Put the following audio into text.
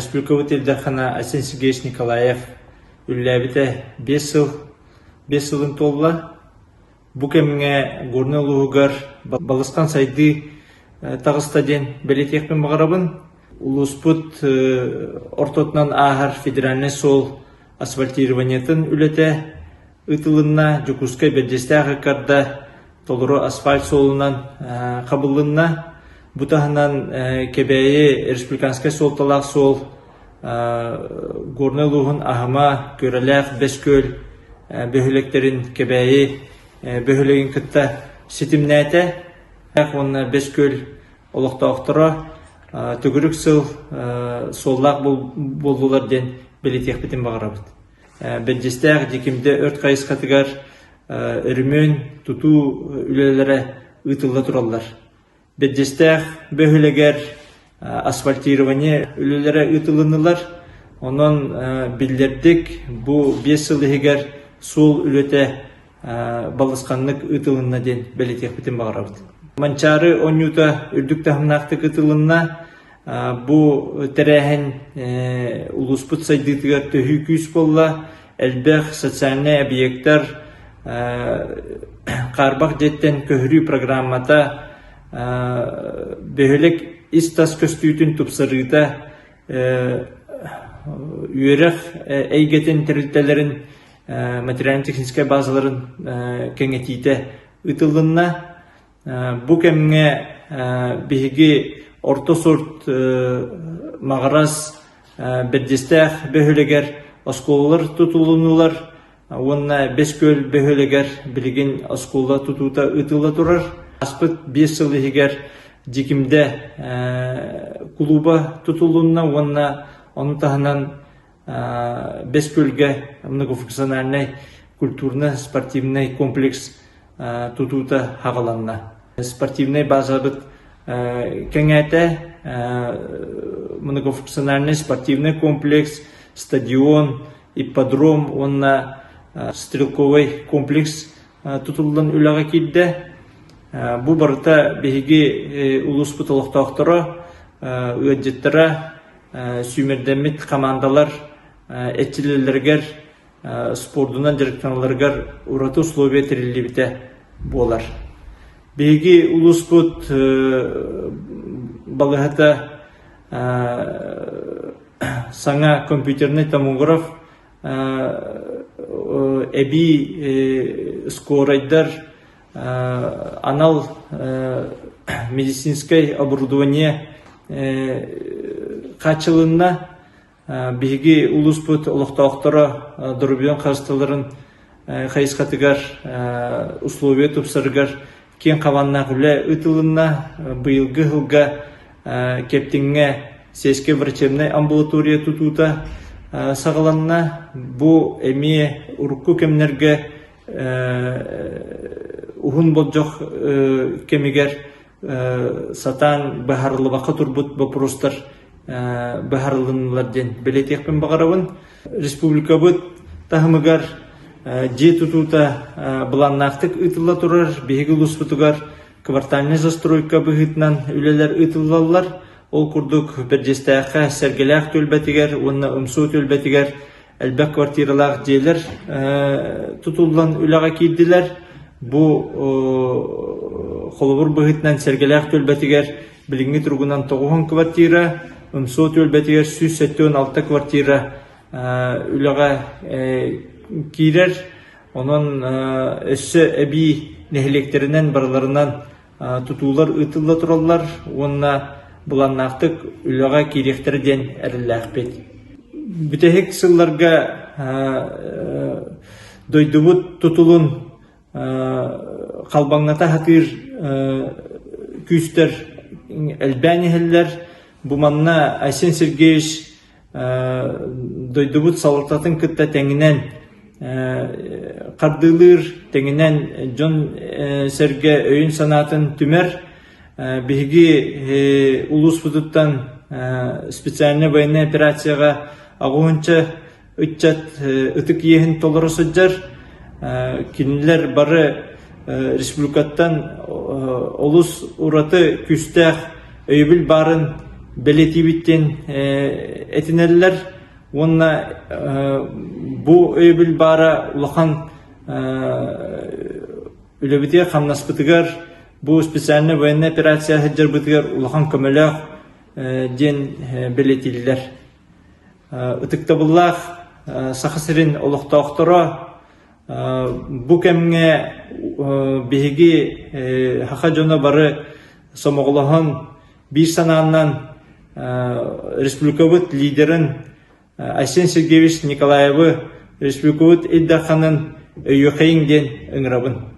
Республикабыт Ил Дархана Айсен Сергеевич Николаев үлэлээбитэ 5 сыл, 5 сылын туолла. Бу кэмҥэ Горнай улууһугар балысхан сайдыы таҕыста диэн бэлиэтиэхпин баҕарабын. Улууспут ортотунан ааһар федеральнай суол асфальтированиетын үлэтэ ыытылынна. Дьокуускай Бэрдьиэстээх ыккарда толору асфальт суолунан хабыллынна. Бу таһынан Кэбээйи республиканскай суолталаах суол Горнай улууһун Аһыма, Күөрэлээх, Бэс Күөл бөһүөлэктэрин Кэбээйи бөһүөлэгин кытта ситимнээтэ. Уонна Бэс Күөл олохтоохторо төгүрүк сыл суоллаах буоллулар диэн бэлиэтиэхпитин баҕарабыт. Бэрдьиэстээх Дьикимдэ өрт хайысхатыгар өрөмүөн, тутуу үлэлэрэ ыытылла тураллар. Бэрдьиэстээх бөһүөлэгэр асфальтирование үлэлэрэ ыытылыннылар. Онон биллэрдик бу 5 сыл иһигэр суол үлэтэ балысханнык ыытылынна диэн бэлиэтиэхпитин баҕарабыт. Манчаары оонньуута үрдүк таһымнаахтык ыытылынна. Бу тэрээһин улууспут сайдыытыгар төһүү күүс буолла. Элбэх социальнай объектар хаарбах дьиэттэн көһөрүү программата бөһүөлэк ис-тас көстүүтүн тупсарыыта үөрэх эйгэтин тэрилтэлэрин материально-техническай базаларын кэҥэтиитэ ыытыллынна. Бу кэмҥэ биһиги Орто Сурт Маҕарас Бэрдьиэстээх бөһүөлэгэр оскуолалар тутулуннулар уонна Бэс Күөл бөһүөлэгэр билигин оскуола тутуута ыытылла турар. Ааспыт 5 сыл иһигэр Дьикимдэ кулууба тутулунна уонна ону таһынан Бэс Күөлгэ многофункциональнай культурно-спортивнай комплекс тутуута хаҕаланна. Спортивнай базабыт кэҥээтэ, многофункциональный спортивный комплекс, стадион, ипподром уонна стрелковай комплекс тутуллан үлэҕэ киирдэ. Бу барыта биһиги улууспут олохтоохторо, ыалдьыттара, сүүмэрдэммит хамаандалар эрчиллэллэригэр спордунан дьарыктаналларыгар ураты условия тэриллибитэ буолар. Биһиги улууспут балыыһата саҥа компьютерный томограф эбии скорайдар анал медицинскэй оборудование хааччылынна. Биһиги улууспут олохтоохторо доруобуйан харысталарын хайысхатыгар условия тупсарыгар киэҥ хабааннаах үлэ ыытылынна. Быйылгы сылга Кэптиҥҥэ сельскэй врачебнай амбулатория тутуута саҕаланна. Бу эмиэ урукку кэмнэргэ уһун болдьох кэмигэр сатаан быһаарыллыбакка турбут боппуруостар быһаарылыннылар диэн бэлиэтиэхпин баҕарабын. Республикабыт таһымыгар дьиэ тутуута былааннаахтык ыытылла турар. Биһиги улууспутугар квартальнай застройка быһыытынан үлэлэр ыытыллаллар. Ол курдук Бэрдьиэстээххэ Сэргэлээх түөлбэтигэр уонна Ымсуу түөлбэтигэр элбэх квартиралаах дьиэлэр тутуллан үлэҕэ киирдилэр. Бу холобур быһыытынан Сэргэлээх түөлбэтигэр билиҥҥи туругунан 90 квартира, Ымсуу түөлбэтигэр 176 квартира үлэҕэ киирэр. Онон өссө эбии нэһилиэктэринэн барыларынан тутуулар ыытылла тураллар уонна былааннаахтык үлэҕэ киириэхтэрэ диэн эрэллээхпит. Бүтэһик сылларга дойдубут тутулун халбаҥната сатыыр күүстэр элбээн иһэллэр. Бу манна Айсен Сергеевич дойдубут салалтатын кытта тэҥинэн хардыылыыр, тэҥинэн дьон-сэргэ өйүн-санаатын түмэр. Биһиги улууспутуттан специальнай военнай операцияҕа аҕыһынча ыччат ытык иэһин толоро сылдьар. Кинилэр бары республикаттан олус ураты күүстээх өйөбүл баарын бэлиэтиибит диэн этинэллэр уонна бу өйөбүл баара улахан үлэбитигэр-хамнаспытыгар бу специальнай военная операция сылдьарбытыгар улахан көмөлөөх диэн бэлиэтииллэр. Ытыктабыллаах Саха сирин олохтоохторо бу кэмҥэ биһиги саха дьоно бары сомоҕолоһон биир санаанан республикабыт лидерин Айсен Сергеевич Николаевы республикабыт Ил Дарханын өйүөхэйиҥ диэн ыҥырабын.